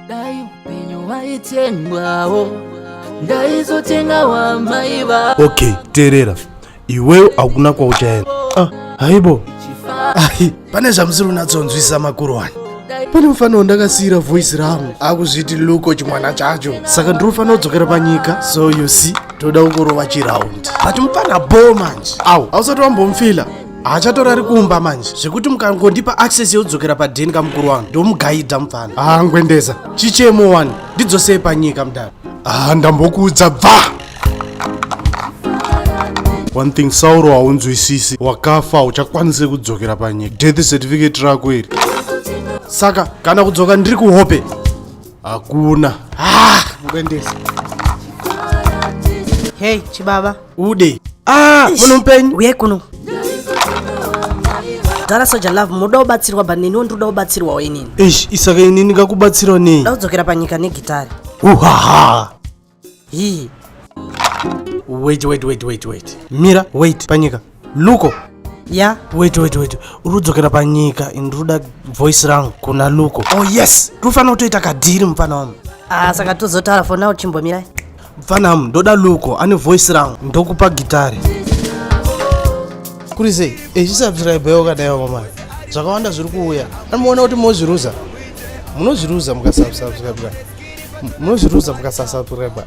Dai upenyu hwaitengwawo, ndaizotenga wamaiva. Okay, teerera iwewe, hakuna kwauchaenda. Ah, haibo, ai, pane zvamusiri unatsonzwisa makuru wani. Pane mufana wandakasiyira voice rangu, akuzviti Luko chimwana chacho, saka ndinofanira kudzokera panyika. So you see, toda kungorova chiraundi, but mufana bo manje au hausati wambomufila, haachatorari kumba manje, zvekuti mukangondipa access yekudzokera padheni kamukuru wangu, ndomugaidha mufana. Ah, ngwendeza chichemo wani, ndidzosei panyika mudaro. Ah, ndambokuudza bva. One thing, Sauro, haunzwisisi. Wakafa, uchakwanise kudzokera panyika. Death certificate rako iri, saka kana kudzoka ndiri kuhope hakuna. Ah, ngwendeza. Hey chibaba. Ude. Ah, muno mupenyu. Uyai kuno dhara Soja Love, munoda kubatsirwa, but neniwo ndinoda kubatsirwawo inini. Ish, isaka ini ndingakubatsirawo nei? Da kudzokera panyika negitari. Uhaha. Hii. Wait, wait, wait, wait, wait, mira, wait. Panyika Luko? Ya. Wait, wait, wait, uri kudzokera panyika, ini ndiri voice rangu kuna Luko. Oh yes, tinofanira kutoita kadeal, mufana wangu. Ah, saka tozotaura, for now chimbomirai. Mufana wangu, ndoda Luko ane voice rangu, ndokupa gitari. Kuri sei? Echisubscribe wakadai wamamai, zvakawanda zviri kuuya. Anomuona kuti mozviruza, munozviruza mukasubscribe, munozviruza mukasasubscribe.